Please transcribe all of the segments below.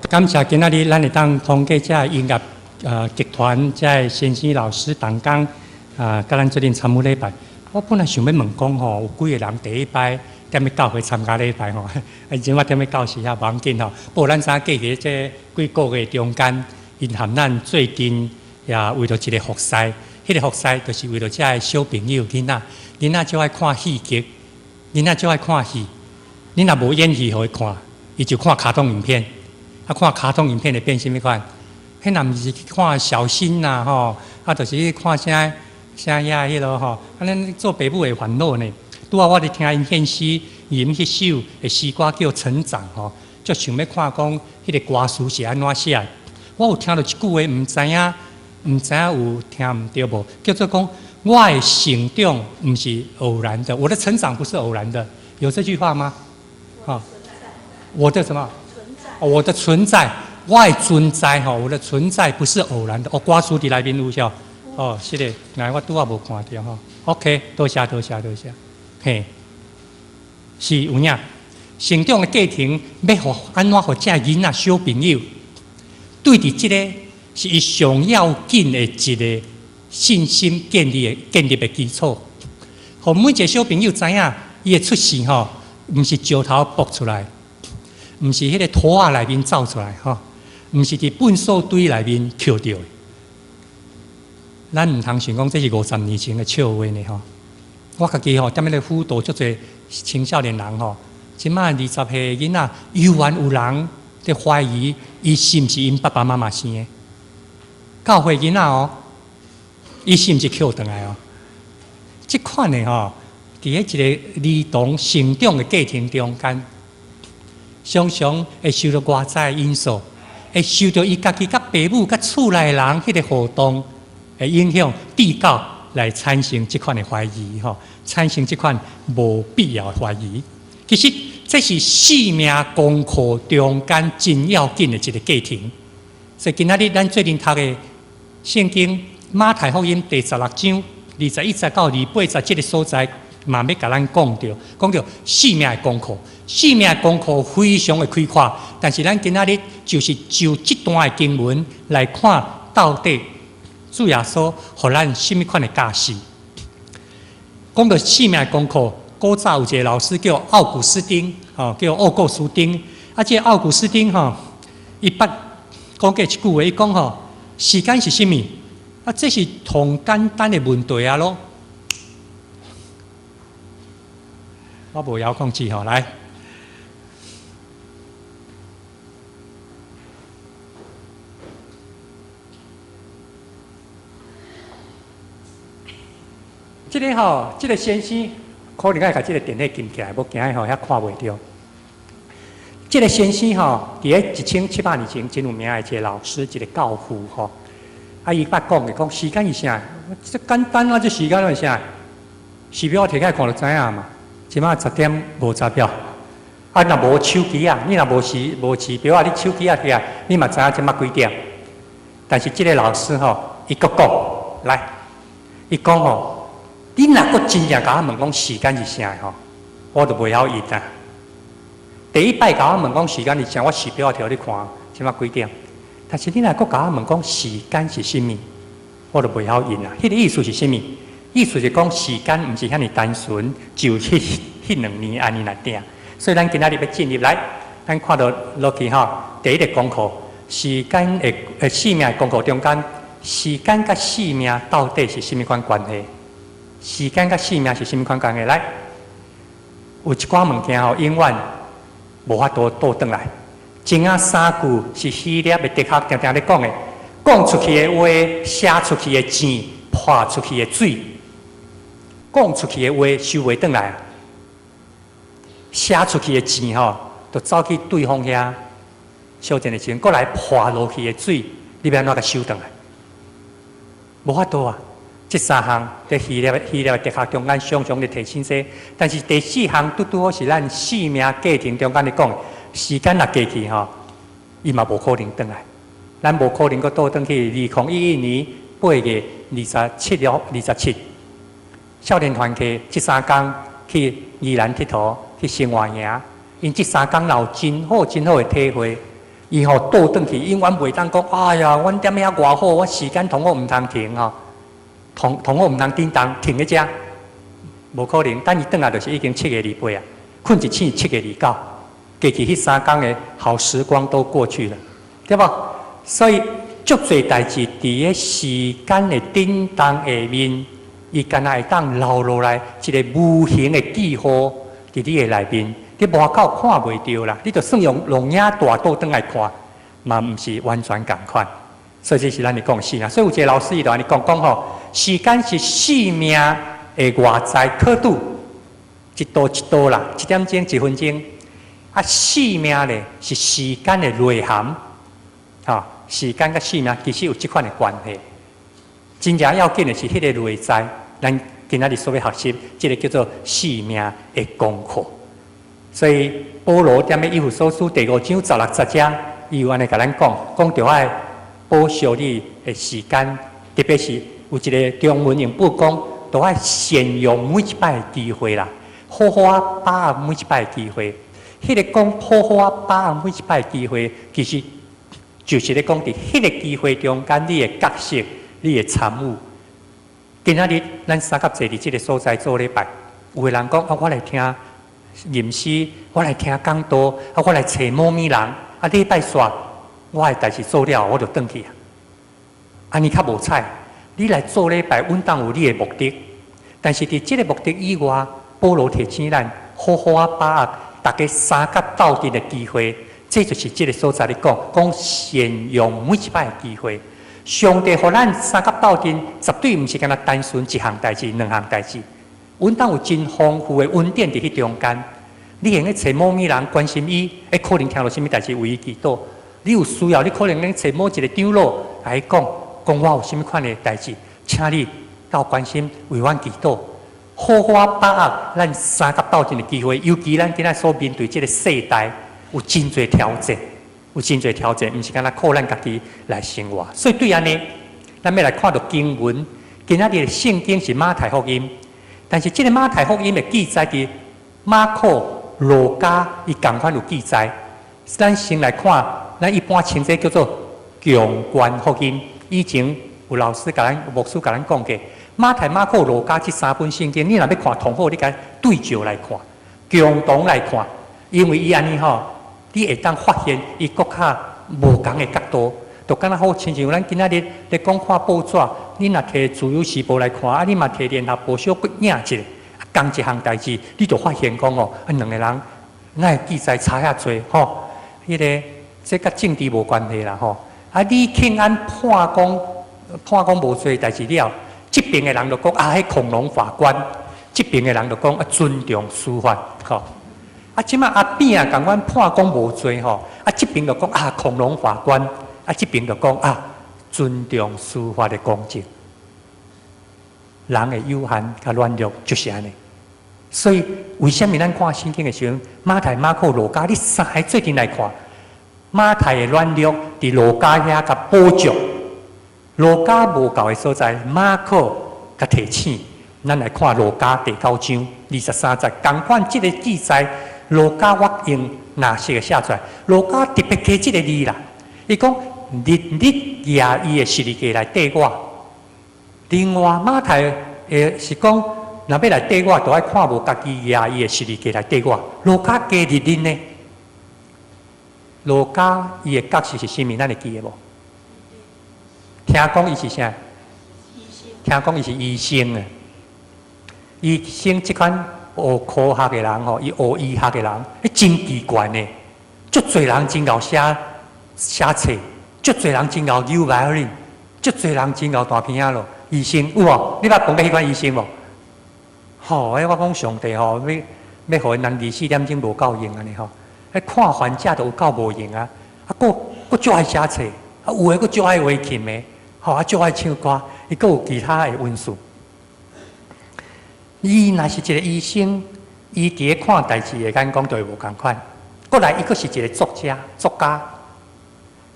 感謝今仔日咱會當通過這個音樂集團，這個先生老師同工啊，佮咱做陣參與禮拜。我本來想欲問講吼，有幾个人第一擺踮咧教會參加禮拜吼？啊，這馬踮咧教室遐無要緊吼。不過咱知影過去這幾個月中間，𪜶含咱做陣也為著一個服侍，彼個服侍就是為著這个小朋友囡仔，囡仔足愛看戲劇，囡仔足愛看戲。你若無演戲予伊看，伊就看卡通影片。啊，看卡通影片會變啥物款？彼若毋是去看小新啦吼，啊，就是去看啥啥遐彼落吼。啊，咱做爸母會煩惱呢。拄仔我佇聽𪜶獻詩，吟彼首的詩歌叫《成長》吼，足想欲看講彼个歌詞是按怎寫的。我有聽著一句話，毋知影，毋知影有聽毋著無？叫做講我的成長毋是偶然的，我的成長不是偶然的，有這句話嗎？吼，我的什麼？我的存在，我的存在吼，我的存在不是偶然的。哦，歌詞佇內面有啥？哦，是的，來我拄仔無看著吼。OK，多謝多謝多謝。嘿，是有影。成長的過程，欲予按怎予這囡仔小朋友，對佇這个是伊上要緊的一個信心建立的基礎。予每一个小朋友知影，伊的出世吼，毋是石頭爆出來。毋是彼个土仔內面走出來吼，毋是佇糞掃堆內面抾著的。咱毋通想講這是50年前的笑話呢吼。我家己吼，踮咧咧輔導足濟青少年人吼，這馬20歲囡仔，猶原有人佇懷疑伊是毋是𪜶爸爸媽媽生的。教會囡仔哦，伊是毋是抾轉來哦？這款的吼，佇咧一個兒童成長的過程中間，常常會受著外在因素，會受著伊家己佮爸母佮厝內人彼個互動的影響，比較來產生這款的懷疑吼，產生這款無必要的懷疑。其實這是生命功課中間真要緊的一個過程。所以今仔日咱做陣讀的聖經馬太福音第16章21節到28節這个所在，嘛欲共咱講著，講著生命的功課，生命的功課非常的開闊。但是咱今仔日就是就這段的經文來看，到底主耶穌予咱啥物款的教示？講著生命的功課，古早有一个老師叫奧古斯丁，吼，叫奧古斯丁。啊，這個奧古斯丁吼，伊捌講過一句話，伊講吼，時間是啥物？啊，這是上簡單的問題啊囉。我無遙控器吼，來。這个吼，這个先生可能愛共這个電話撳起來，無驚吼遐看袂著。這个先生吼，佇咧1700年前真有名的一个老師，一个教父吼。啊，伊捌講的講時間是啥？這簡單啊，這時間是啥？時錶提起來看就知影嘛。這馬10點50了，啊，若無手機啊，你若無時無時錶啊，你手機啊提來，你嘛知影這馬幾點。但是這个老師吼，伊閣講，來，伊講吼，你若閣真正共我問講時間是啥吼，我就袂曉應啊。第一擺共我問講時間是啥，我時錶提予你看，這馬幾點。但是你若閣共我問講時間是啥物，我就袂曉應啊。彼个意思是啥物？意思是講時間毋是遐爾單純，就彼2年按呢來定。所以咱今仔日欲進入來，咱看著落去吼，第一个功課，時間的生命的功課中間，時間佮生命到底是啥物款關係？時間佮生命是啥物款關係？來，有一寡物件吼，永遠無法度倒轉來。前仔三句是希臘的哲學定定咧講的，講出去的話，寫出去的錢，潑出去的水。講出去的話收袂轉來啊，寫出去的錢吼，就走去對方遐，小陣的錢，閣來潑落去的水，你欲按怎共收轉來？無法度啊！這三項佇希臘哲學中間常常咧提醒說，但是第四項拄拄好是咱生命過程中間咧講，時間若過去吼，伊嘛無可能轉來，咱無可能閣倒轉去2011年8月27日27。少年團契這3工去宜蘭𨑨迌，去生活營，𪜶這3工若有真好真好的體會。伊吼倒轉去，永遠袂當講，哎呀，阮踮遐偌好，我時間通好毋通停吼，通好毋通叮當停咧遮，無可能。等伊轉來就是已經7月28啊，睏一醒7月29，過去彼3工的好時光都過去了，對無？所以足濟代誌佇咧時間的叮當下面，伊敢若會當留落來一個無形的記號佇你的內面，你外口看袂著啦，你就算用錄影帶倒轉來看，嘛毋是完全仝款。所以這是咱咧講死啊。所以有一個老師伊就按呢講講吼，時間是生命的外在刻度，一度一度啦，一點鐘一分鐘。啊，生命咧是時間的內涵，吼，時間佮生命其實有這款的關係。真正要緊的是彼個內在，咱今仔日所欲學習，這個叫做生命的功課。所以保羅踮咧以弗所書第五章16節遮，伊有按呢共咱講，講著愛保守你的時間，特別是有一個中文用本講，著愛善用每一擺的機會啦，好好仔把握每一擺的機會。彼個講好好仔把握每一擺的機會，其實就是咧講佇彼個機會中間，你的角色，你的參與。今仔日咱三甲坐佇這個所在做禮拜，有的人講啊，我來聽吟詩，我來聽講道，啊，我來揣某物人，啊，禮拜煞我的代誌做了，我就轉去啊。按呢較無彩，你來做禮拜，穩當有你的目的，但是佇這個目的以外，保羅提醒咱好好仔把握大家相佮鬥陣的機會，這就是這個所在咧講，講善用每一擺的機會。上帝予咱相佮鬥陣，絕對毋是干焦單純一項代誌、兩項代誌。阮當有真豐富的恩典佇彼中間。你會用揣某物人關心伊，會可能聽著啥物代誌為伊祈禱。你有需要，你可能用揣某一個長老來講，講我有啥物款的代誌，請你鬥關心為阮祈禱。好好把握咱相佮鬥陣的機會，尤其咱今仔所面對這個世代，有真濟挑戰，有真濟挑戰，毋是干焦靠咱家己來生活。所以對按呢，咱欲來看著經文，今仔日的聖經是馬太福音，但是這個馬太福音的記載佇馬可、路加，伊仝款有記載。咱先來看，咱一般稱這叫做共觀福音。以前有老師共咱牧師共咱講過，馬太、馬可、路加這三本聖經，你若欲看通好，你共對照來看，共同來看，因為伊按呢吼，你會當發現伊閣較無仝的角度，就敢若好親像咱今仔日咧講看報紙，你若提自由時報來看，啊，你嘛提聯合報小閣影一下，仝一項代誌，你就發現講哦，啊，兩个人哪會記載差遐濟吼？彼個這佮政治無關係啦吼。啊，李慶安判講無罪代誌了，這邊的人就講啊，彼恐龍法官，這邊的人就講啊，尊重司法吼。啊，這馬阿扁啊，仝款判講無罪吼，啊，這邊就講啊，恐龍法官，啊，這邊就講啊，尊重司法的公正。人的有限佮軟弱就是按呢。所以為啥物咱看聖經的時陣，馬太、馬可、路加，你三个做陣來看，馬太的軟弱佇路加遐共補足，路加無夠的所在，馬可共提醒。咱來看路加第九章23節，仝款這個記載，路加我用藍色的寫出來，路加特別加這個字啦，伊講日日舉伊的十字架來綴我。另外馬太的是講，若欲來綴我，就愛看無家己舉伊的十字架來綴我。路加加日日呢？路加伊的角色是啥物？咱會記得無？聽講伊是啥？聽講伊是醫生啊。醫生這款學科學的人吼，伊學醫學的人，彼真奇怪呢。足濟人真𠢕寫冊，足濟人真𠢕扭 violin，足濟人真𠢕彈琵琶咯。醫生有無？你捌碰過彼款醫生無？吼！欸，我講上帝吼，欲欲予𪜶人24點鐘無夠用按呢吼。彼看患者都有夠無閒啊！啊，閣閣足愛寫冊，啊，有的閣足愛畫琴的，吼啊，足愛唱歌，伊閣有其他的因素。伊若是一個醫生，伊佇咧看代誌的眼光就會無仝款。過來，伊閣是一個作家，作家。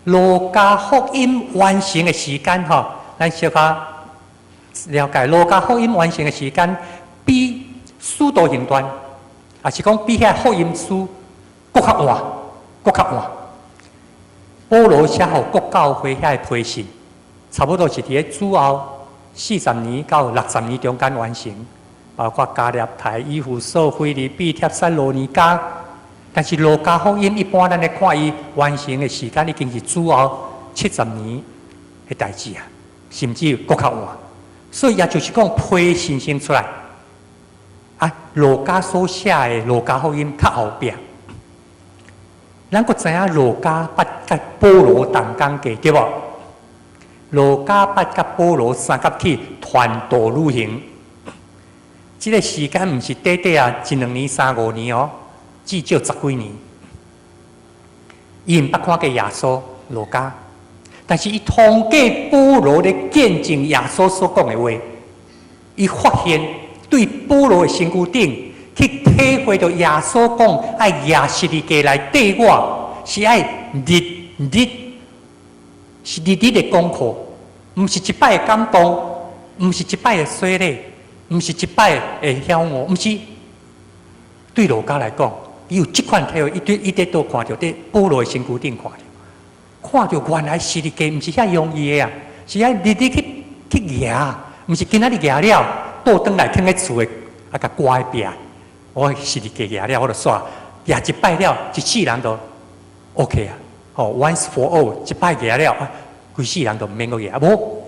路加福音完成的時間吼，咱小可了解。路加福音完成的時間比使徒行傳，抑是講比遐福音書閣較晚，閣較晚。保羅寫予各教會遐个批信，差不多是佇咧主後40年到60年中間完成，包括加拉太、以弗所、腓立比、帖撒羅尼迦。但是路加福音一般咱咧看伊完成的時間已經是主後70年的代誌啊，甚至閣較晚。所以也就是講批信先出來，啊，路加所寫的路加福音較後壁。咱閣知影路加捌佮保羅同工過，對無？路加捌佮保羅相佮去傳道旅行，這個時間毋是短短啊，一兩年、三五年哦，至少十幾年。伊毋捌看過耶穌，路加，但是伊通過保羅咧見證耶穌所講的話，伊發現對保羅的身軀頂去體會到耶穌講愛舉十字架來綴我，是愛日日是日日的功課，毋是一擺的感動，毋是一擺的洗禮，毋是一擺的曉悟，毋是。對路加來講，伊有這款體會，伊對伊佇佗看著，佇保羅的身軀頂看著，看著原來十字架毋是遐容易的啊，是愛日日去去舉，毋是今仔日舉了，倒轉來囥佇厝的，啊，共掛佇壁。我十字架舉了，我就煞舉一擺了，一世人都 OK 啊！吼，once for all，一擺舉了，啊，規世人都毋免閣舉。無，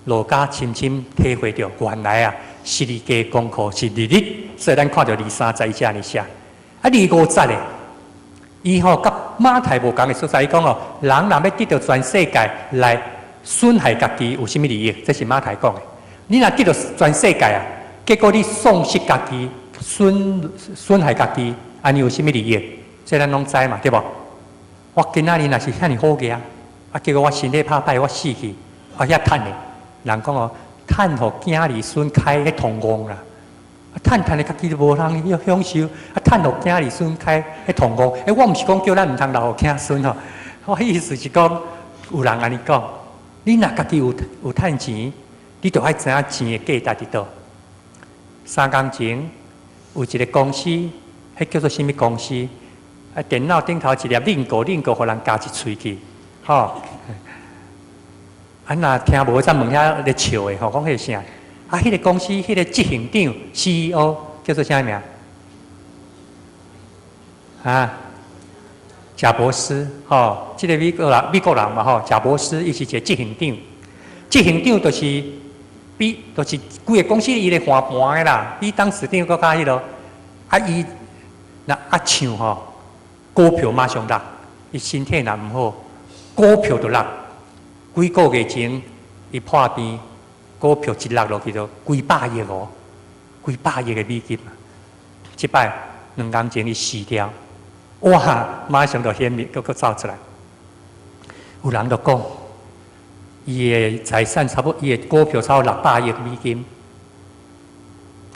路加深深體會著，原來啊，十字架功課是日日，所以咱看著二三節伊才按呢寫。啊，二五節咧，伊吼佮馬太無仝的所在，伊講哦，人若欲得著全世界來損害家己，有啥物利益？這是馬太講的。你若得著全世界啊，結果你喪失家己，損害家己，按呢有啥物利益？這咱攏知嘛，對無？我今仔日若是遐爾好額，啊，結果我身體拍歹，我死去，啊遐趁的，人講哦，趁予囝兒孫開彼通戇啦，啊，趁趁的家己都無通享受，啊，趁予囝兒孫開彼通戇。欸，我毋是講叫咱毋通留予囝孫吼，我意思是講，有人按呢講，你若家己有趁錢，你就愛知影錢的價值佇佗。3工前有一個公司，彼叫做啥物公司？啊，電腦頂頭一粒輪個，輪個予人咬一喙去，吼。啊，若聽無再問遐咧笑的吼，講彼個啥？啊，彼個公司彼個執行長 CEO 叫做啥名？啊，賈伯斯，吼，這個美國人嘛，吼，賈伯斯伊是一個執行長，執行長就是比就是規個公司伊咧盤盤的啦，比董事長閣較彼落。啊，伊若啊唱吼，股票馬上落，伊身體若毋好，股票就落。幾個月前，伊破病，股票一落落去就幾百億哦，幾百億的美金。這擺2工前伊死掉，哇！馬上就顯明，閣閣走出來。有人就講，伊的財產差不多，伊的股票差不多600億美金，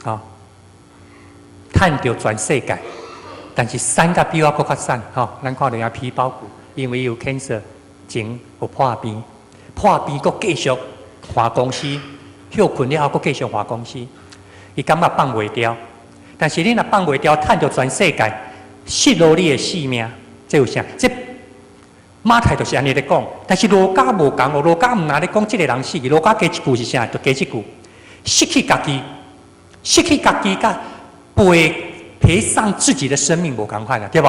吼，趁著全世界，但是瘦甲比我閣較瘦，吼，咱看著遐皮包骨，因為伊有 cancer，前有破病，破病閣繼續換公司，歇睏了後閣繼續換公司，伊感覺放袂牢，但是你若放袂牢，趁著全世界，失落你的性命，這有啥？這馬太就是按呢咧講，但是路加無仝哦，路加毋若咧講這個人死去，路加加一句是啥？就加這句，失去家己，失去家己，佮賠上自己的生命無仝款啊，對無？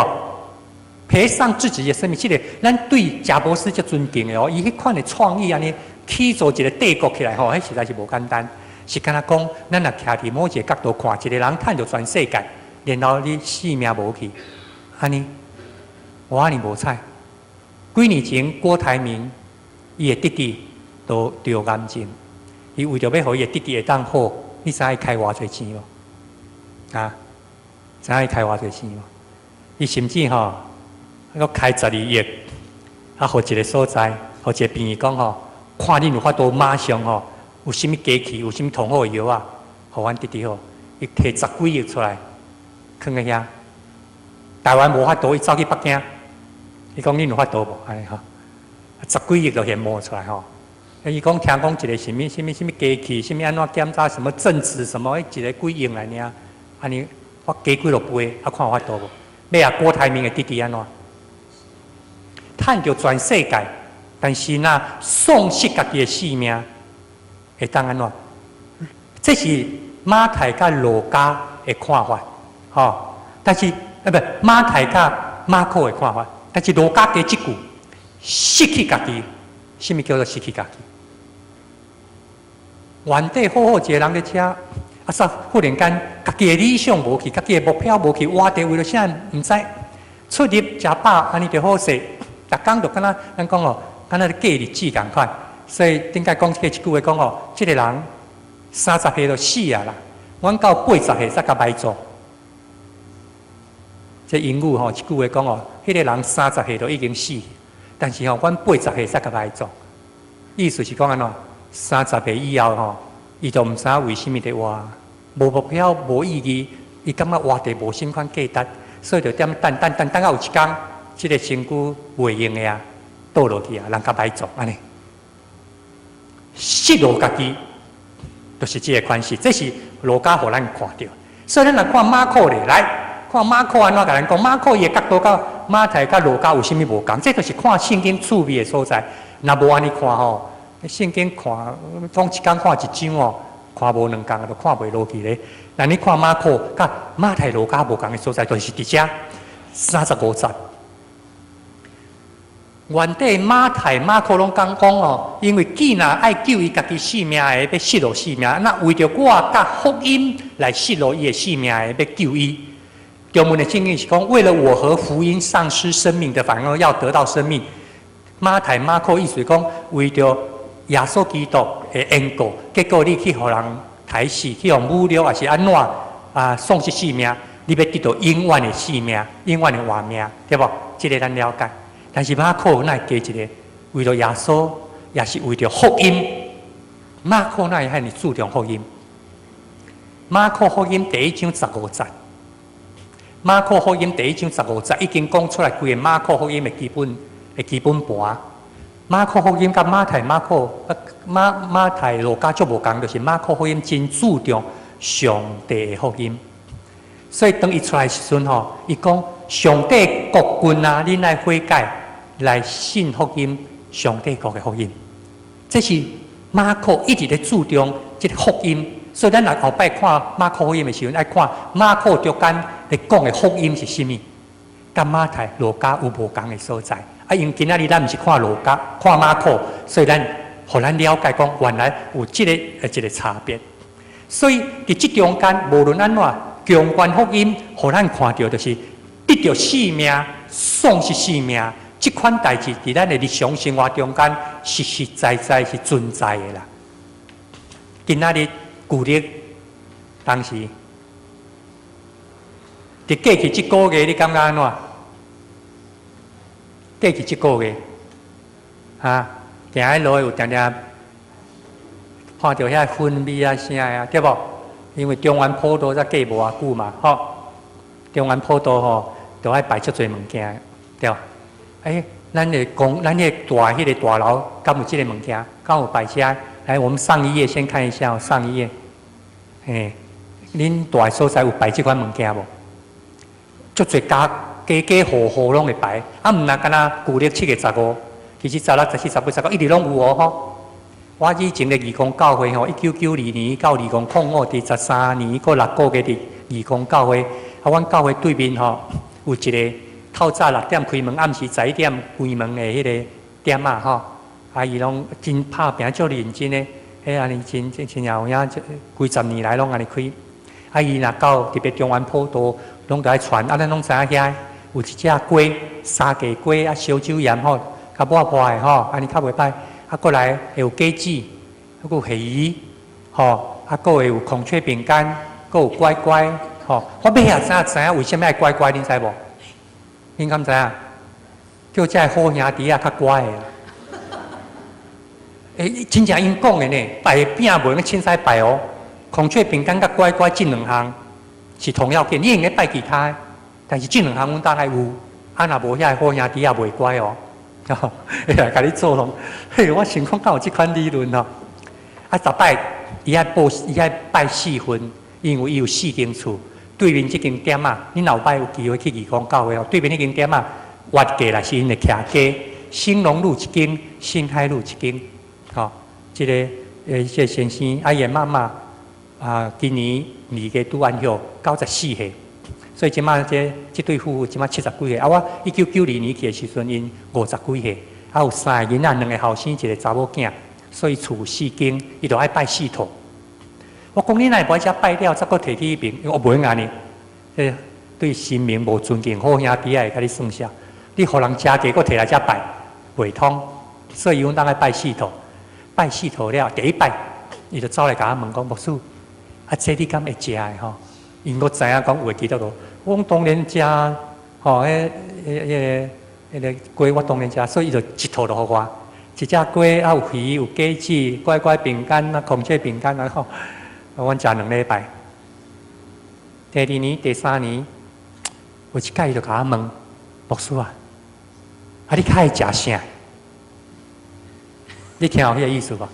賠上自己的生命，這個咱對賈伯斯足尊敬的哦，伊彼款的創意按呢起做一個帝國起來吼，彼實在是無簡單。是敢若講，咱若徛佇某一個角度看，一個人趁著全世界，然後你性命無去，按呢，我按呢無彩。幾年前，郭台銘伊的弟弟都得癌症，伊為著欲予伊的弟弟會當好，你知影伊開偌濟錢無？啊，知影伊開偌濟錢無？伊甚至吼，閣開12億，啊，予一個所在，予一個病院講吼，看恁有法度馬上吼，有啥物機器，有啥物通好的藥啊，予阮弟弟好，伊提十幾億出來，囥佇遐。台灣無法度，伊走去北京，伊講恁有法度無？按呢吼，十幾億就現冒出來吼。伊講聽講一個啥物啥物啥物機器，啥物按怎檢查，什麼證實什麼，一個幾億來爾，按呢我加幾落倍，啊看有法度無？欲啊郭台銘的弟弟按怎？趁著全世界，但是若喪失家己的性命，會當按怎？這是馬太佮路加的看法，吼。但是啊，毋馬太佮馬可的看法，但是路加加一句，失去家己，啥物叫做失去家己？原底好好一个人咧遮，啊，煞忽然間家己的理想無去，家己的目標無去，活佇為著啥毋知？出入食飽，按呢就好勢，逐工就敢若咱講哦，敢若咧過日子仝款。所以頂擺講過一句話講哦，這個人30歲就死啊啦，阮到80歲才共埋葬。這英語吼一句話講哦，彼個人三十歲就已經死，但是吼，阮八十歲才共埋葬。意思是講按怎？三十歲以後吼，伊就毋知影為啥物佇活，無目標、無意義，伊感覺活佇無啥款價值，所以就踮等等等等到有一工，這個身軀袂用的啊，倒落去啊，人共埋葬按呢。失落家己，就是這個款式，這是路加予咱看著。所以咱來看馬可咧，來看馬可按怎共咱講，馬可伊的角度佮馬太佮路加有啥物無仝？這就是看聖經趣味的所在。若無按呢看吼，聖經看，講一工看一章哦，看無兩工就看袂落去咧。那你看馬可佮馬太、路加無仝的所在，就是佇遮35節。原底馬太、馬可攏講講哦，因為既若愛救伊家己性命的，欲失落性命；那為著我佮福音來失落伊的性命的，欲救伊。中文的聖經是講，為了我和福音喪失生命的，反而要得到生命。馬太、馬可意思講，為著耶穌基督的緣故，結果你去予人刣死，去予侮辱，抑是按怎啊，喪失性命，你欲得到永遠的性命，永遠的活命，對無？這個咱了解。但是馬可哪會加一個，為著耶穌，也是為著福音。馬可哪會遐爾注重福音？馬可福音第一章十五節，馬可福音第一章十五節已經講出來規个馬可福音的基本盤。馬可福音佮馬太、馬可、馬馬太、路加足無仝，就是馬可福音真注重上帝的福音。所以當伊出來時陣吼，伊講上帝國近啊，恁愛悔改來信福音，上帝國的福音。這是馬可一直咧注重這個福音。所以咱若後擺看馬可福音的時陣，愛看馬可中間咧講的福音是啥物，佮馬太、路加有無仝的所在。啊，因為今仔日咱毋是看路加，看馬可，所以咱予咱了解講，原來有這個一個差別。所以佇這中間，無論按怎，強權福音，予咱看著就是得著性命、喪失性命，這款代誌佇咱的日常生活中間，實實在在是存在的啦。今仔日舊曆當時，佇過去這個月，你感覺按怎？過去這個月，啊，行佇路有定定看著遐薰味啊啥啊，對無？因為中元普渡才過無偌久嘛，吼。中元普渡吼，都愛拜足濟物件，對。欸，咱的公，咱彼個大彼個大樓，敢有這個物件？敢有擺遮？來，我們上一頁先看一下，上一頁。嘿，恁蹛的所在有擺這款物件無？足濟家家家戶戶攏會擺，啊，毋若干焦舊曆7月15，其實16、14、18、19一直攏有哦，吼。我以前的義工教會吼，1992年到2005，佇13年閣6個月佇義工教會。啊，阮教會對面吼有一個透早6點開門，暗時11點關門的彼個店仔吼。啊，伊攏真拍拚足認真的，彼按呢真真真有影，幾十年來攏按呢開。啊，伊若到特別中元普渡，攏著愛傳，啊，咱攏知影遐有一隻粿，沙雞粿啊，燒酒鹽吼，較抹破的吼，按呢較袂歹。啊，閣來會有果子，閣有鹹魚，吼，啊，閣會有孔雀餅乾，閣有乖乖，吼。我尾仔才知影為啥物愛乖乖，恁知無？恁敢知影？叫這个好兄弟仔較乖的。欸，真正𪜶講的呢，拜餅袂用凊彩拜哦。孔雀餅乾佮乖乖這兩項是頭要緊，你會用拜其他的，但是這兩項阮當愛有，啊，若無遐个好兄弟仔袂乖哦。吼，會來共你做弄，嘿，我想講敢有這款理論哦。啊，逐擺伊愛報，伊愛拜四份，因為伊有四間厝，對面這間店仔，恁後擺有機會去義工教會哦。對面彼間店仔，越過來是𪜶的徛家，興隆路一間，新海路一間，吼，這個先生啊，伊的媽媽啊，今年2月拄安歇94歲，所以這馬這對夫婦這馬70幾歲。啊，我1992年去的時陣，𪜶50幾歲，啊有三个囡仔，兩个後生，一个查某囝，所以厝四間，伊就愛拜四套。我講你若會無遮拜了，才閣提去彼爿，我袂按呢，這對神明無尊敬，好兄弟仔會共你算數。你予人食過，閣提來遮拜，袂通。所以阮當愛拜四套，拜四套了，第一擺，伊就走來共我問講，牧師，啊，這你敢會食的吼？𪜶閣知影講有的基督徒，我講當然食，吼，彼個雞我當然食，所以伊就一套就予我，一隻雞啊有魚有果子，乖乖餅乾啊，孔雀餅乾啊吼，阮食2禮拜。第二年、第三年，有一擺伊就共我問，牧師啊，啊你較愛食啥？你聽有彼個意思無？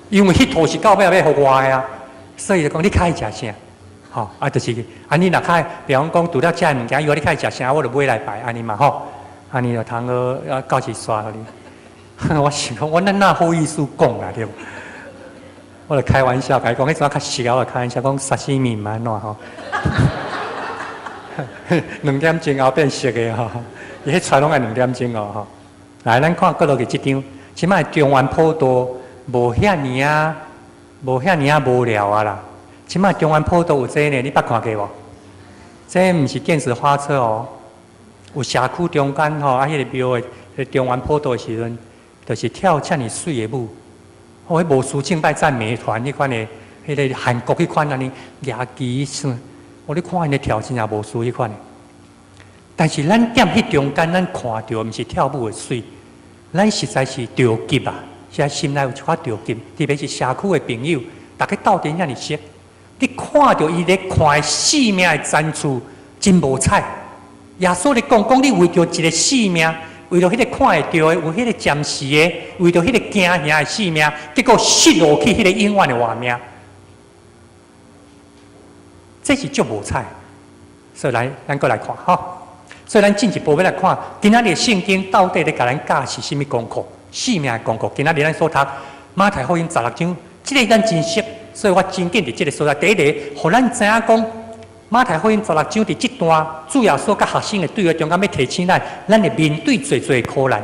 因為彼套是到尾欲予我的啊，所以就講你較愛食啥？吼，啊，就是啊，你若較愛，比方講除了食的物件以外，你較愛食啥，我就買來擺，按呢嘛吼，按呢就通好啊，到時刷予你。我想講，我咱哪好意思講啊，對無？我就開玩笑，共伊講，彼陣較熟啊，我就開玩笑講沙西米毋按怎吼？2點鐘後變熟的吼，伊彼出攏愛2點鐘哦吼。來，咱看閣落去這張，這擺中元普渡無遐爾仔，無遐爾仔無聊啊啦。這擺中元普渡有這呢，你捌看過無？這毋是電子花車哦，有社區中間吼，啊，彼個廟的中元普渡的時陣，就是跳遮爾媠的舞。哦，彼無師敬拜讚美團彼款的，彼個韓國彼款按呢舉旗耍，哦，你看𪜶咧跳真正無輸彼款的。但是咱踮彼中間，咱看著毋是跳舞的媠，咱實在是著急啊！實在心內有一寡著急，特別是社區的朋友，逐家鬥陣遐爾熟，你看著伊咧看性命的殘次，真無彩。耶穌咧講講，你為著一个性命，為著彼個看會著的，有彼個暫時的，為著彼個驚嚇的性命，結果失落去彼個永遠的活命，這是足無彩。所以來，咱閣來看吼。所以咱進一步欲來看，今仔日聖經到底咧共咱教示啥物功課？性命的功課。今仔日咱所讀馬太福音十六章，這個咱真熟，所以我真緊佇這个所在。第一個，予咱知影講，馬太福音十六章佇這段主耶穌佮學生的對話中間，欲提醒咱，咱會面對濟濟苦難。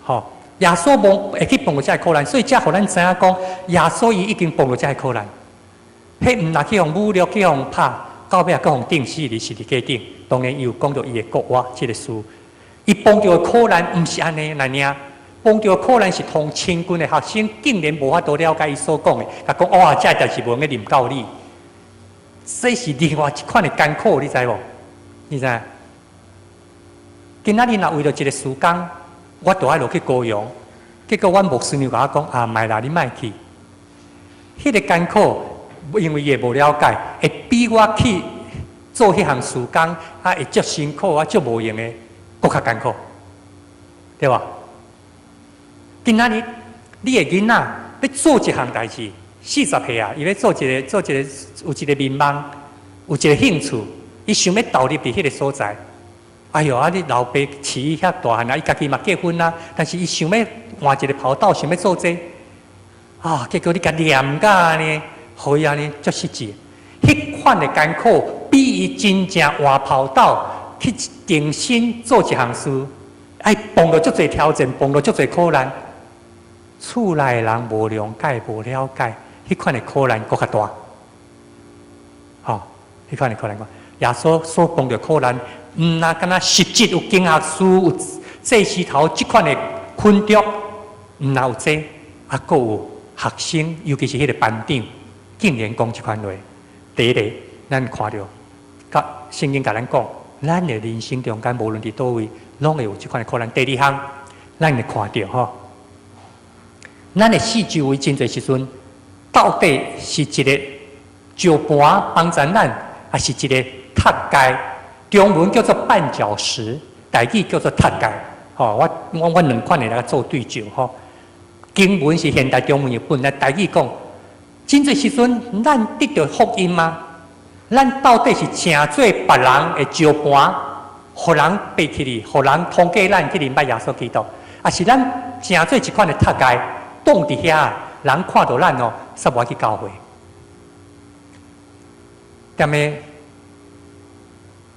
吼，耶穌無會去碰著這个苦難，所以才予咱知影講，耶穌伊已經碰著這个苦難。彼毋若去予侮辱，去予拍，到尾仔閣予釘死佇十字架頂。當然，伊有講著伊的復活這个事。伊碰著的苦難毋是按呢爾，碰著的苦難是同親近的學生竟然無法度了解伊所講的，共講哇，這代誌無用得臨到你。這是另外一款的艱苦，你知無？你知？今仔日若為著一个事工，我都愛落去高雄，結果阮牧師娘共我講啊，莫啦，你莫去。彼個艱苦，因為伊會無了解，會比我去做彼項事工啊，會足辛苦啊，足無閒的，閣較艱苦，對無？今仔日你的囡仔欲做一項代誌，40歲啊，伊欲做一个，有一个眠夢，有一个興趣，伊想欲投入佇彼个所在。哎喲，啊！你老爸飼伊遐大漢啊，伊家己嘛結婚啊，但是伊想欲換一个跑道，想欲做這個，啊！結果你共念甲按呢，予伊按呢足失志。彼款的艱苦，比伊真正換跑道去重新做一項事，愛碰著足濟挑戰，碰著足濟苦難。厝內的人無諒解、無了解，彼款的苦難閣較大。吼，彼款的苦難，耶穌所碰著苦難，毋若敢若實質有經學士、有祭司頭這款的困著，毋若有這，啊，閣有學生，尤其是彼个班長，竟然講這款話。第一个，咱看著，佮聖經共咱講，咱的人生中間無論佇佗位，攏會有這款的苦難。第二項，咱會看著吼，咱的四周圍真濟時陣，到底是一个石盤幫助咱，抑是一个踢界？中文叫做絆腳石，台語叫做踢界。吼，我兩款的來做對照吼。經文是現代中文譯本，來台語講，真濟時陣咱得著福音嗎？咱到底是成做別人的石盤，予人爬起去，予人通過咱去認捌耶穌基督，抑是咱成做一款的踢礙，擋佇遐，人看著咱哦，煞無愛去教會。踮咧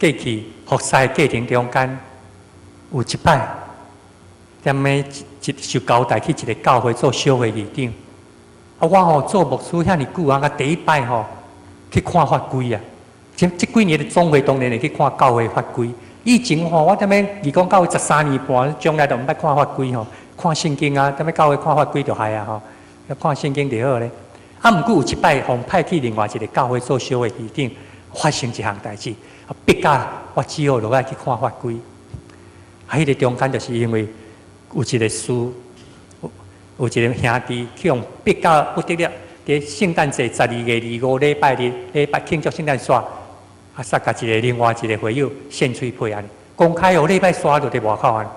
過去服侍過程中間，有一擺，踮咧一受交代去一個教會做小會議長。啊，我吼做牧師遐爾久啊，我第一擺吼去看法規啊。這這幾年的總會當然會去看教會法規。以前吼，我踮咧義工教會13年半，從來都毋捌看法規吼，看聖經啊，踮咧教會看法規就害啊吼，看聖經就好咧。啊，毋過有一擺，予派去另外一個教會做小會議長，發生一項代誌，啊，逼甲我只好落來去看法規。啊，彼個中間就是因為有一個事，有一個兄弟去予逼甲不得了，佇聖誕節12月25禮拜日禮拜慶祝聖誕節，啊，煞共一個另外一個會友獻喙皮按呢，公開哦，禮拜三就佇外口按呢，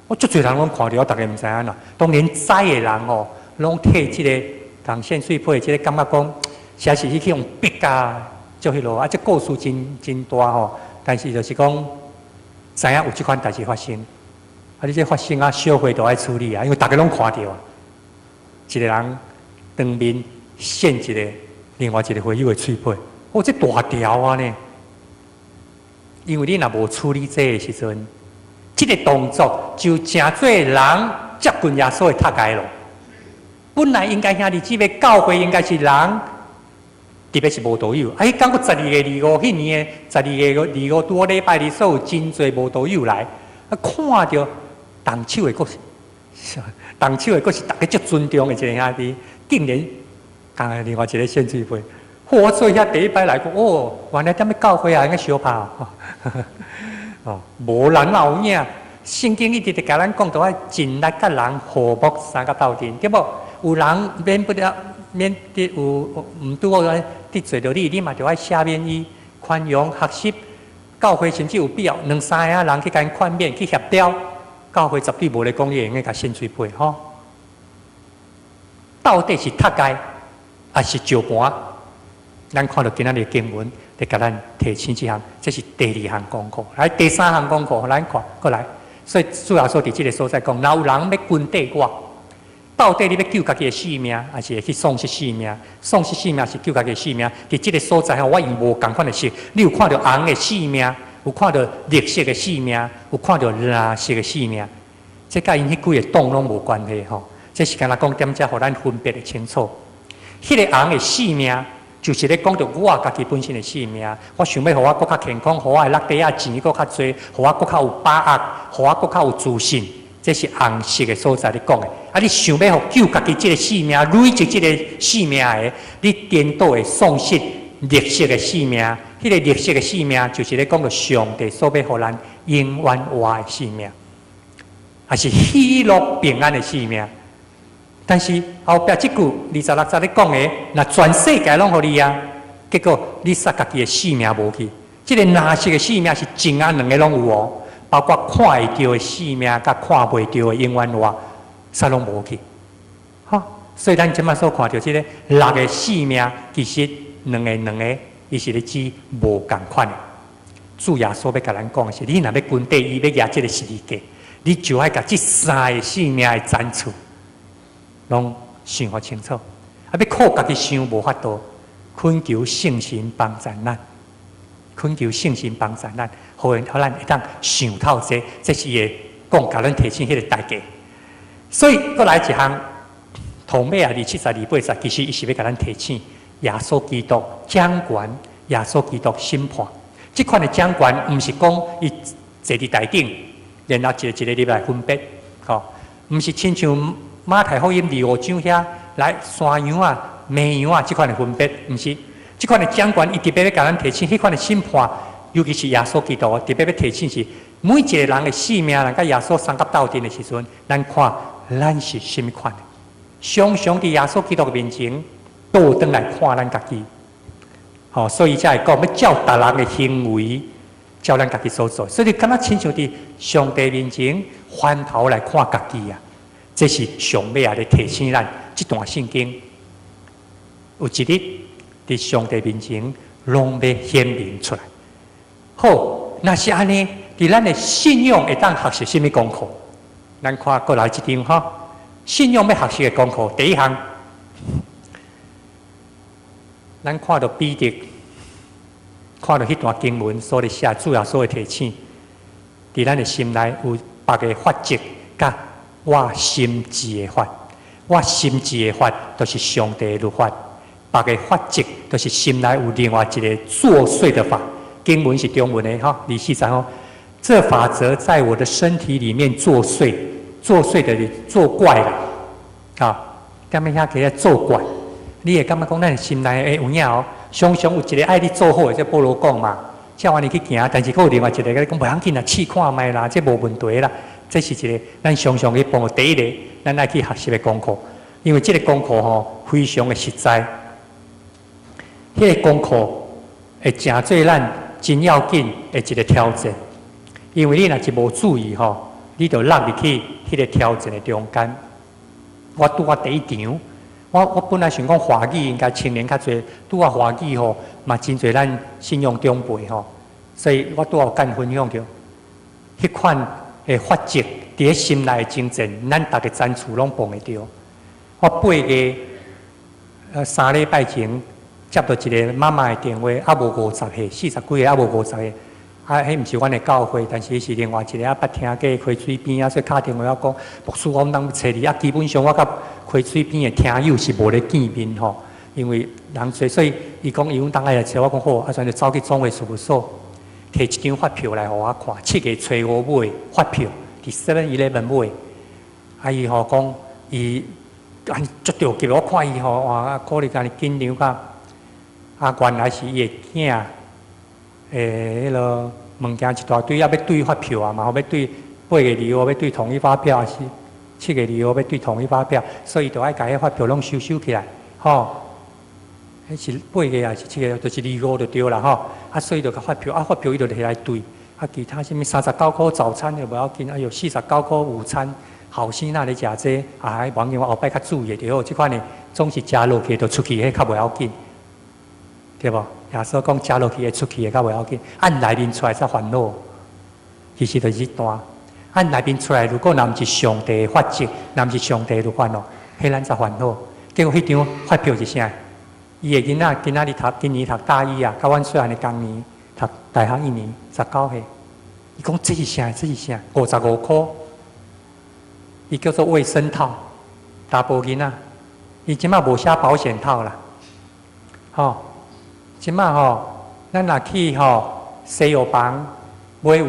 我足濟人攏看著，逐家毋知按怎。當然知的人哦，攏替這個共獻喙皮，這個感覺講，實在是去予逼甲足彼落啊！這故事真真大吼，但是就是講，知影有這款代誌發生，啊！你這發生啊，小會都愛處理啊，因為逐家攏看著啊，一個人當面獻一個另外一個會友的喙皮，哦，這大條啊呢！因為你若無處理這個時陣，這個動作就成做人接近耶穌的踢礙咯。本來應該兄弟姊妹教會應該是人，特別是無道友。啊，彼工閣12月25，彼年的十二月二五拄好禮拜日，所有真濟無道友來，啊，看著動手的閣是動手的閣是逐家足尊重的一個兄弟，竟然共另外一個獻喙皮。我做遐第一擺來講，哦，原來踮咧教會也會相拍哦，無人有影。聖經一直佇共咱講，都愛盡力佮人和睦相佮鬥陣，對無？有人免不了，免得有毋拄好得罪著你，你嘛著愛赦免伊，寬容學習。教會甚至有必要兩三个人去共𪜶勸勉去協調，教會絕對無咧講你會用共獻喙皮吼。到底是踢礙，抑是石盤？咱看著今仔日經文，來共咱提醒這項，這是第二項功課。來，第三項功課，咱看過來。所以主耶穌佇這个所在講，若有人欲跟綴我，到底你欲救家己的性命，抑是會去喪失性命？喪失性命是救家己的性命。佇這个所在吼，我用無仝款的色。你有看著紅的性命，有看著綠色的性命，有看著藍色的性命。這佮𪜶彼幾个黨攏無關係吼。這是干焦講踮遮，予咱分別會清楚。彼个紅的性命，就是咧講著我家己本身的性命。我想欲予我閣較健康，予我的落袋仔錢閣較濟，予我閣較有把握，予我閣較有自信。這是紅色的所在咧講的。啊，你想欲予救家己這个性命，累積這个性命的，你顛倒會喪失綠色的性命。彼个綠色的性命，就是咧講著上帝所欲予咱永遠活的性命，抑是喜樂平安的性命。但是後壁這句26節咧講的，若全世界攏予你啊，結果你殺家己的性命無去。這个藍色的性命是前仔兩个攏有哦，包括看會著的性命，佮看袂著的永遠活，煞攏無去。吼，所以咱這擺所看著這个六个性命，其實兩个兩个，伊是咧指無仝款的。主耶穌欲共咱講的是，你若欲跟綴伊，欲舉這个十字架，你就愛共這三个性命的層次攏想予清楚。啊，欲靠家己想無法度，懇求聖神幫助咱，懇求聖神幫助咱，予咱會當想透這，這是伊會講共咱提醒彼个代價。所以，閣來一項，頭尾啊，27節28節，其實伊是欲共咱提醒耶穌基督掌權，耶穌基督審判。這款的掌權，毋是講伊坐佇台頂，然後一個一個入來分別，吼，毋是親像馬太福音25章遐來山羊啊、綿羊啊這款的分別，毋是。這款的掌權，伊特別欲共咱提醒，彼款的審判，尤其是耶穌基督，特別欲提醒是每一個人的性命，人佮耶穌相佮鬥陣的時陣，咱看咱是啥物款的。常常佇耶穌基督的面前倒轉來看咱家己，吼，所以才會講欲照別人的行為，照咱家己所做。所以你敢若親像佇上帝面前翻頭來看家己啊，這是上尾仔咧提醒咱這段聖經有一日佇上帝面前攏欲顯明出來。好，若是按呢，佇咱的信仰會當學習啥物功課？咱看過來這張吼，信仰欲學習的功課，第一項，咱看著彼得，看著彼段經文所咧寫主耶穌的提醒，佇咱的心內有別个法則，佮我心志的法。我心志的法，就是上帝的律法；別个法則，就是心內有另外一个作祟的法。經文是中文的吼，24節吼。這法則在我的身體裡面作祟，作祟的作怪啦，啊，踮咧遐起來作怪，你會感覺講咱心內會有影哦，常常有一个愛你做好的，這保羅講嘛，照按呢去行，但是閣有另外一个共你講無要緊啦，試看覓啦，這無問題啦。這是一个咱常常去幫第一个，咱愛去學習的功課，因為這个功課吼非常的實在，彼个功課會成做咱真要緊的一个挑戰。因為你若一無注意吼，你就落入去彼个挑戰的中間。我拄仔第一場，我本來想講華語應該青年較濟，拄仔華語吼嘛真濟咱信仰長輩吼，所以我拄仔有間分享著，彼款的法則佇咧心內的爭戰，咱逐个全厝攏碰會著。我8月3禮拜前接著一个媽媽的電話，猶無50歲，40幾歲，猶無50歲。啊，彼毋是阮的教會，但是是另外一个啊，捌聽過溪水邊啊，所以敲電話我講，牧師，我當揣你啊。基本上我佮溪水邊的聽友是無咧見面吼，因為人濟，所以伊講伊阮當愛來揣我講好，啊，所以就走去總會事務所，提一張發票來予我看，7月初5買發票，佇 Seven Eleven 買。啊，伊吼講伊按足著急，我看伊吼哇，可能按呢緊張甲，啊，原來是伊的囝。彼落物件一大堆，啊，欲對發票啊嘛，吼，欲對8月25欲對統一發票，還是7月25欲對統一發票，所以就愛共彼發票攏收收起來，吼。彼是八月還是七月，就是25就對啦，吼。啊，所以就共發票，啊，發票伊就摕來對，啊，其他啥物39塊早餐就無要緊，啊，有49塊午餐，後生若咧食這，啊，無要緊，我後擺較注意就好。這款的總是食落去就出去，彼較袂要緊，對無？耶穌講食落去會出去的較袂要緊，按內面出來才煩惱。其實就是這段，按內面出來，如果若毋是上帝的法則，若毋是上帝的律法哦，彼咱才煩惱。結果彼張發票是啥？伊的囡仔今仔日讀，今年讀大一啊，佮阮細漢的仝年讀大學一年，19歲。伊講這是啥？這是啥？55塊。伊叫做衛生套，查埔囡仔，伊這馬無寫保險套啦，吼。這馬吼，咱若去吼西藥房買有，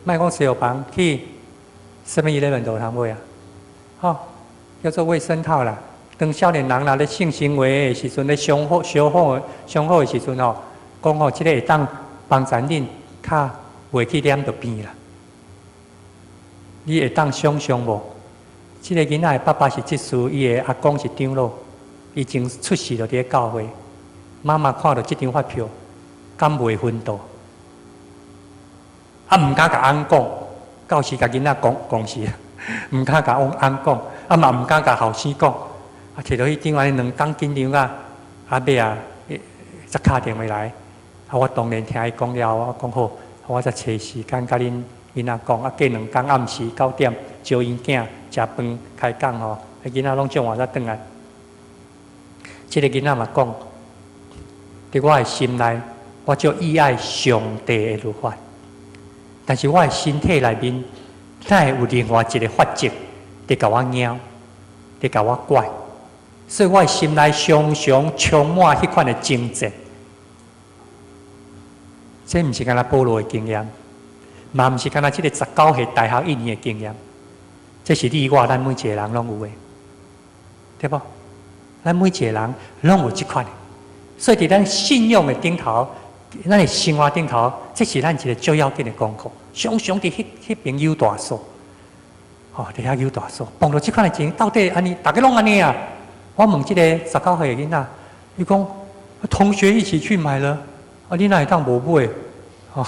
莫講西藥房去 Seven Eleven 就有通買啊，吼，叫做衛生套啦。當少年人若咧性行為的時陣咧相好相好相好的時陣吼，講吼這个會當幫助恁較袂去染著病啦。你會當想像無？這个囡仔的爸爸是執事，伊的阿公是長老，伊從出世就佇咧教會。媽媽看著這張發票，敢袂昏倒？啊，毋敢共翁講，到時共囡仔講講是，毋敢共翁翁講，啊嘛毋敢共後生講。啊，摕著彼張按呢兩工緊張啊，啊尾啊，才敲電話來。啊，我當然聽伊講了，我講好，我才揣時間共恁囡仔講。啊，過兩工暗時9點，招𪜶囝食飯開講吼，彼囡仔攏唱完才轉來。這个囡仔嘛講。佇我的心內，我足意愛上帝的律法，但是我的身體內面，哪會有另外一个法則佇共我拗，佇共我拐，所以我的心內常常充滿彼款的爭戰。這毋是干焦保羅的經驗，嘛毋是干焦這个19歲大學一年的經驗，這是你我咱每一个人攏有的，對無？咱每一个人攏有這款的。所以，佇咱信仰的頂頭，咱的生活頂頭，這是咱一个最要緊的功課。常常佇彼彼爿搝大索，吼，佇遐搝大索，碰著這款的情，到底按呢？逐家攏按呢啊？我問這个19歲的囡仔，伊講同學一起去買了，啊，你哪會當無買？吼，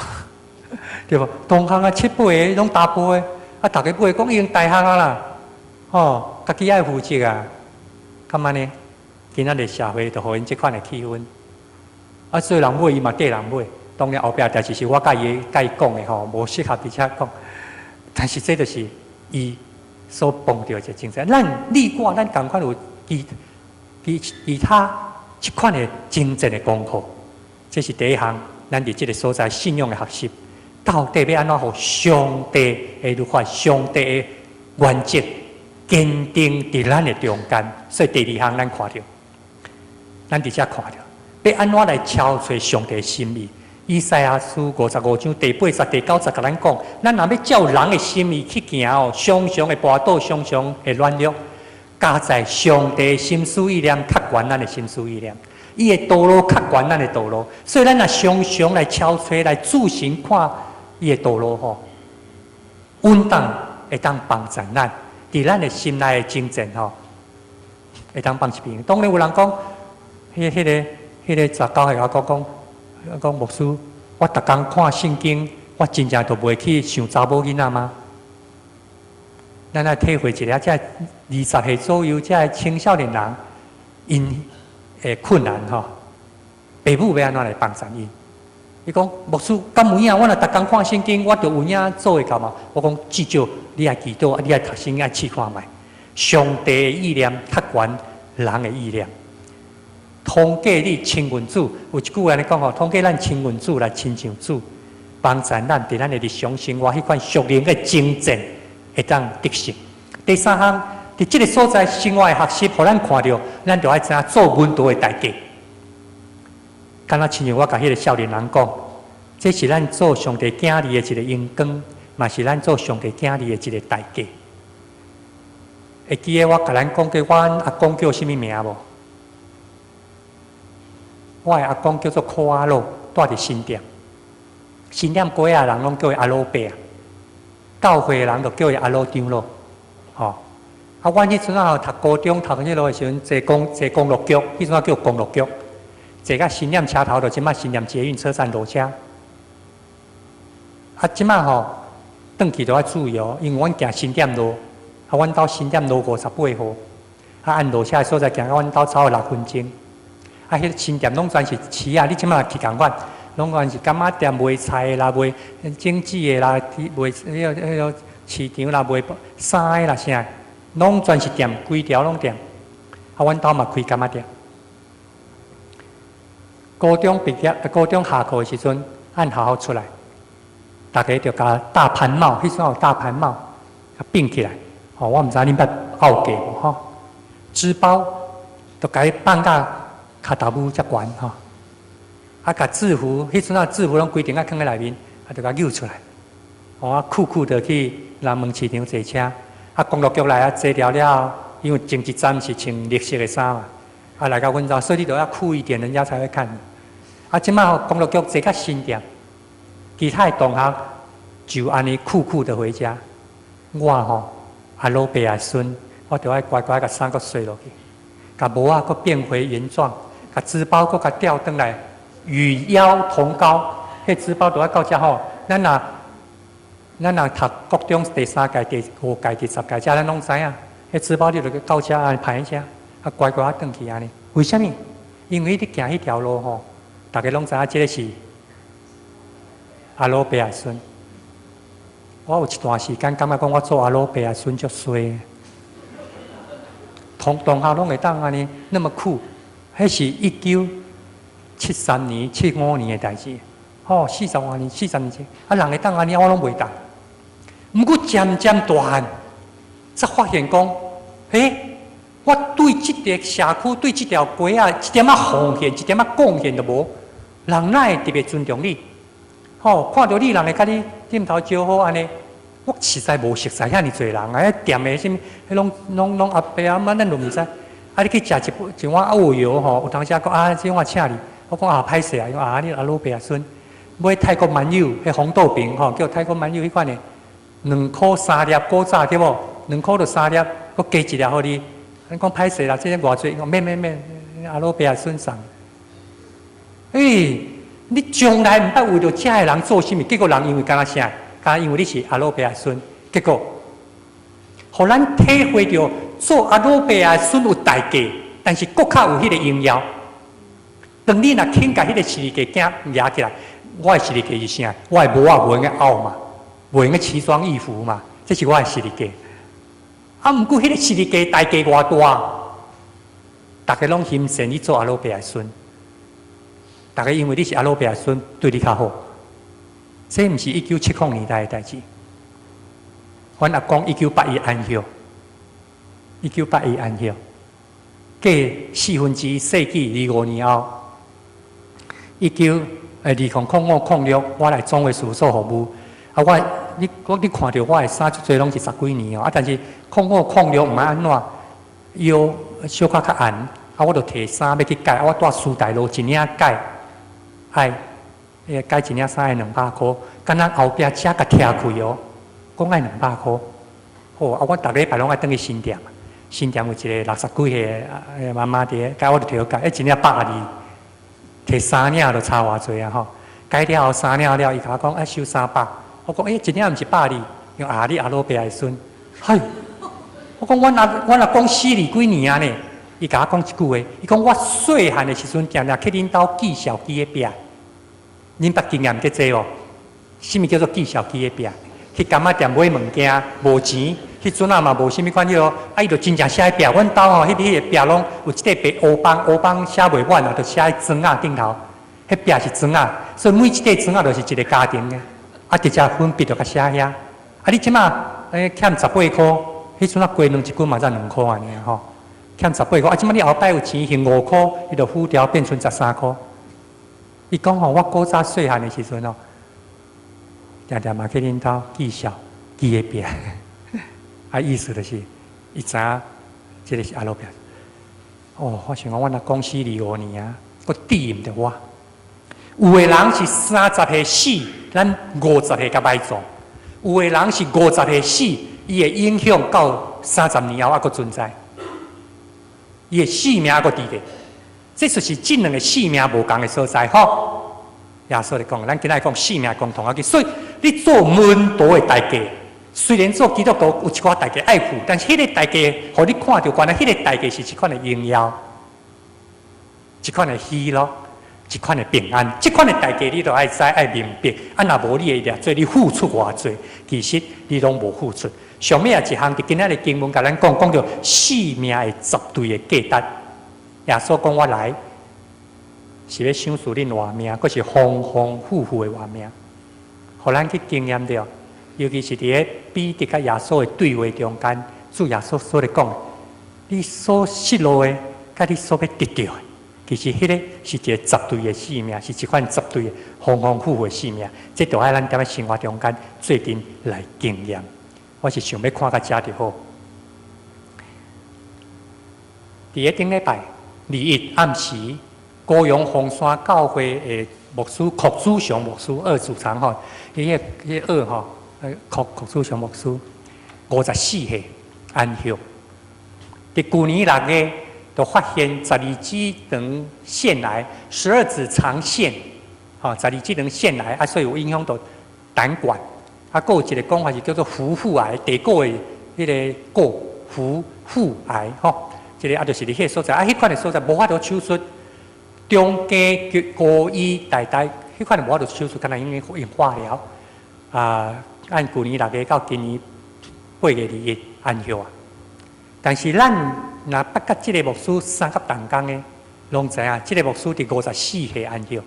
對無？同學啊，七八个攏查埔的，啊，逐家買，講已經大學啊啦，吼，家己愛負責啊，敢按呢？今仔日社會就予𪜶這款的氣氛，啊，所以人買伊嘛綴人買，當然後壁代誌是我佮伊佮伊講的吼，無適合佇遮講。但是這就是伊所碰著一個精神。咱你我咱仝款有其其其他這款的真正的功課。這是第一項，咱佇這個所在信仰的學習，到底欲按怎予上帝的律法、上帝的原則堅定佇咱的中間。所以第二項，咱看著，咱佇遮看著，欲按怎來敲揣上帝心意？以賽亞書55章第八節、第九節，共咱講：咱若欲照人的心意去行哦，常常會跋倒，常常會軟弱。佳哉上帝心思意念較懸咱的心思意念，伊的道路較懸咱的道路，所以咱若常常來敲揣、來注神看伊的道路吼，穩當會當幫助咱，佇咱的心內的征戰吼，會當放一邊。當然有人講，彼個十九歲仔講講講牧師，我逐工看聖經，我真正就袂去想查某囡仔嗎？咱來體會一下，這20歲左右這青少年人，𪜶的困難吼，爸母欲按怎來幫助𪜶？伊講牧師，敢有影？我若逐工看聖經，我就有影做會到嗎？我講至少你愛祈禱，你愛讀聖經，愛試看覓。上帝的意念較懸人的意念。通過你親近主，有一句話按呢講吼，通過咱親近主來親像主，幫助咱佇咱的日常生活彼款屬靈的征戰會當得勝。第三項，佇這個所在生活的學習，予咱看著，咱就愛知影做門徒的代價。敢若親像我共彼個少年人講，這是咱做上帝囝兒的一個榮光，嘛是咱做上帝囝兒的一個代價。會記得我共咱講過，阮阿公叫啥物名無？我的阿公叫做柯阿老，蹛佇新店。新店街仔人攏叫伊阿老伯啊，教會的人就叫伊阿老長老。吼，啊，阮彼陣仔讀高中讀彼落的時陣，坐公路局，彼陣仔叫公路局，坐到新店車頭，就這擺新店捷運車站落車。啊，這擺吼，轉去都愛注意哦，因為阮行新店路，啊，阮兜新店路58號，啊，按落車的所在行到阮兜超過6分鐘。啊，彼個新店攏全是市仔，你這擺去仝款，攏全是柑仔店賣菜的啦，賣種子的啦，賣彼個市場啦，賣衫的啦，啥，攏全是店，規條攏店。啊，阮兜嘛開柑仔店。高中畢業，高中下課的時陣，按學校出來，逐家就共大盤帽，彼陣有大盤帽，併起來。吼，我毋知恁捌拗過無吼？紙包就共伊放甲跤頭拇遮懸吼，啊，共制服，彼陣仔制服攏規定愛囥佇內面，啊，就共搝出來。吼，啊，酷酷的去南門市場坐車，啊，公路局來啊，坐了了後，因為前一站是穿綠色的衫嘛，啊，來到阮兜，所以你著要酷一點，人家才會看你。啊，這擺公路局坐較新店，其他的同學就按呢酷酷的回家。我吼阿老爸的孫，我著愛乖乖共衫閣洗落去，共帽仔閣變回原狀，共書包閣共吊轉來，與腰同高。彼書包著愛到遮吼，咱若讀國中第三屆、第五屆、第10屆，遮咱攏知影。彼書包你著到遮按呢排遮，啊乖乖仔轉去按呢。為啥物？因為你行彼條路吼，逐家攏知影這个是阿老爸的孫。我有一段時間感覺講我做阿老爸的孫足衰，同學攏會當按呢那麼酷。彼是1973年、75年的代誌，吼，40外年、40年前，啊，人會當按呢，我攏袂當。毋過漸漸大漢，才發現講，欸，我對這個社區、對這條街仔，一點仔奉獻、一點仔貢獻都無，人哪會特別尊重你？吼，看著你人會共你點頭招呼按呢，我實在無熟似遐爾濟人啊！彼店的啥物，彼攏阿伯阿媽，咱都毋知。啊，你去食一一碗牛油吼，有當時講啊，這我請你，我講啊，歹勢啊，伊講啊，你阿老爸孫買泰國饅油，彼紅豆餅吼，叫泰國饅油彼款的，2箍3粒古早對無？2箍就3粒，閣加一粒予你。咱講歹勢啦，這個偌濟，伊講免免免，阿老爸孫送。欸，你從來毋捌為著遮的人做啥物，結果人因為敢若啥？敢若因為你是阿老爸孫，結果，予咱體會著做阿老爸的孫有代價，但是閣較有彼個榮耀。當你若肯共彼個十字架舉起來，我的十字架是啥？我的帽仔無閒漚嘛，無閒奇裝異服嘛，這是我的十字架。啊，毋過彼個十字架代價偌大，逐家攏欣羨你做阿老爸的孫，逐家因為你是阿老爸的孫，對你較好。這毋是1970年代的代誌。阮阿公1981安息，1981安息，過四分之一世紀25年後，2005、06，我來總會事務所服務。啊，我你我你看著我的衫足濟攏是十幾年哦，啊，但是05、06毋知按怎腰小可較紅，啊，我就提衫欲去改，啊，我蹛師大路一領改，愛改一領衫愛200箍，敢若後壁遮共拆開哦，講愛兩百箍，好啊，我逐禮拜攏愛轉去新店，新店有一個六十幾歲的媽媽佇咧，改我就提去改，彼一領120，提三領就差偌濟啊吼，改了後三領了，伊共我講愛收300。我講，欸，一領毋是百二，伊講啊，你阿老爸的孫，嗨，我講阮阿公死二幾年啊呢，伊共我講一句話，伊講我細漢的時陣，定定去恁兜寄小機的壁，恁捌經驗這濟無？啥物叫做寄小機的壁？去柑仔店買物件無錢，彼陣仔嘛無啥物款彼囉，啊伊就真正寫喺壁，阮兜吼，彼個壁攏有一塊白烏枋，烏枋寫袂滿啊，就寫喺磚仔頂頭，彼壁是磚仔，所以每一塊磚仔就是一個家庭的。啊，直接粉筆就共寫遐。啊，你這馬欠十八箍，彼陣仔雞卵一斤嘛才2箍按呢吼，欠十八箍。啊，這馬你後擺有錢還5箍，伊就付條變成13箍。伊講吼，我古早細漢的時陣哦，定定嘛去恁兜寄小寄的壁。啊，意思就是伊知影這个是阿老爸。哦，我想講，阮阿公死25年啊，閣記毋著我。有的人是30歲死，咱50歲才埋葬；有的人是50歲死，伊的影響到30年後猶閣存在，伊的性命猶閣佇咧。這就是這兩个性命無仝的所在吼。耶穌咧講，咱今仔講性命共同要緊，所以你做門徒的代價，雖然做基督徒有一寡代價愛付，但是彼个代價，予你看著原來彼个代價是一款的榮耀，一款的喜樂，一款的平安，這款的代價你都愛知愛明白。啊，若無你會掠做你付出偌濟，其實你攏無付出。上尾仔一項佇今仔日經文共咱講，講著生命的絕對的價值。耶穌講我來是欲賞賜恁活命，閣是豐豐富富的活命，予咱去經驗著。尤其是佇咧彼得佮耶穌的對話中間，主耶穌所咧講，你所失落的，佮你所欲得著的，其實彼个是一个絕對的生命，是一款絕對的豐豐富富的生命。這著愛咱踮咧生活中間做陣來經驗。我是想欲看到遮就好。佇咧頂禮拜21暗時，高雄鳳山教會的牧師郭祖祥牧師二主場吼，彼个彼个二吼，郭郭祖祥牧師54歲安息。佇舊年6月，就發現十二指腸腺癌、十二指腸腺，吼，十二指腸腺癌啊，所以有影響到膽管。啊，閣有一個講法是叫做壶腹癌，地股的彼个股壺腹癌，吼，這个啊就是佇彼个所在，啊，彼款的所在無法度手術，中間高醫大大，彼款的無法度手術，敢若用用化療。啊，按舊年6月到今年8月21安息啊。但是咱若捌佮這个牧師相佮同工的，攏知影，這个牧師佇54歲安息，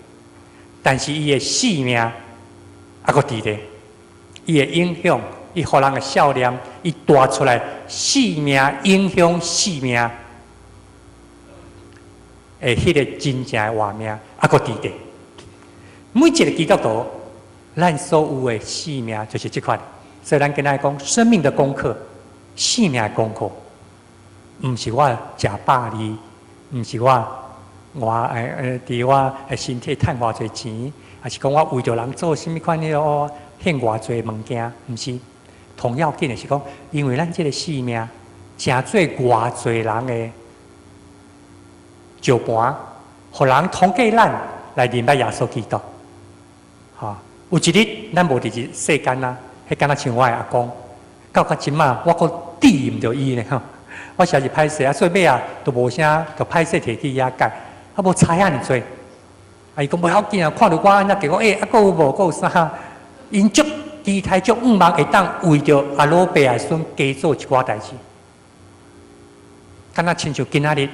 但是伊的生命猶閣佇咧。伊的影響，伊予人的笑臉，伊帶出來生命影響生命的彼個真正的活命，猶閣佇咧。每一个基督徒，咱所有的生命就是這款。所以咱今仔講生命的功課，生命的功課，毋是我食百二，毋是我我佇我的身體趁偌濟錢，抑是講我為著人做啥物款彼個獻偌濟物件，毋是。同要緊的是講，因為咱這个生命，成做偌濟人的石盤，予人通過咱來認捌耶穌基督。吼，有一日咱無佇這世間啊，彼敢若像我的阿公，到到這馬我閣記毋著伊呢吼。我實在是歹勢啊，所以尾仔都無啥，就歹勢提去遐改，啊無差遐爾濟。啊，伊講無要緊啊，看著我按呢，結果欸，啊，閣有無？閣有啥？𪜶足期待足向望會當為著阿老爸仔孫加做一寡代誌。敢若親像今仔日，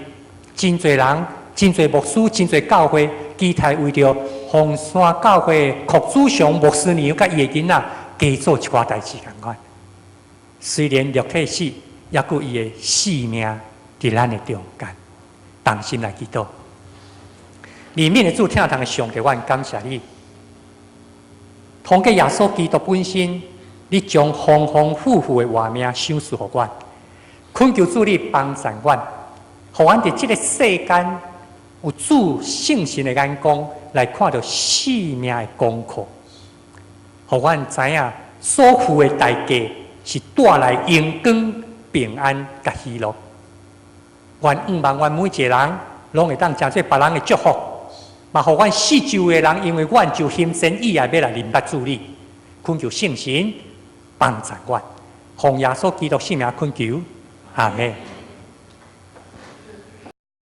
真濟人、真濟牧師、真濟教會，期待為著鳳山教會郭祖祥牧師娘佮伊的囡仔加做一寡代誌仝款。雖然肉體死，猶閣伊的性命佇咱的中間，同心來祈禱。憐憫的主，疼痛的上帝，阮感謝你。通過耶穌基督本身，你將豐豐富富的活命賞賜予阮。懇求主你幫助阮，予阮佇這个世間有主聖神的眼光來看著生命的功課，予阮知影所付的代價是帶來榮光、平安佮喜樂。願向望阮每一个人攏會當成做別人的祝福。嘛，予阮四周的人，因為阮就心生意愛欲來認捌主你，懇求聖神幫助阮，奉耶穌基督聖名懇求，阿門。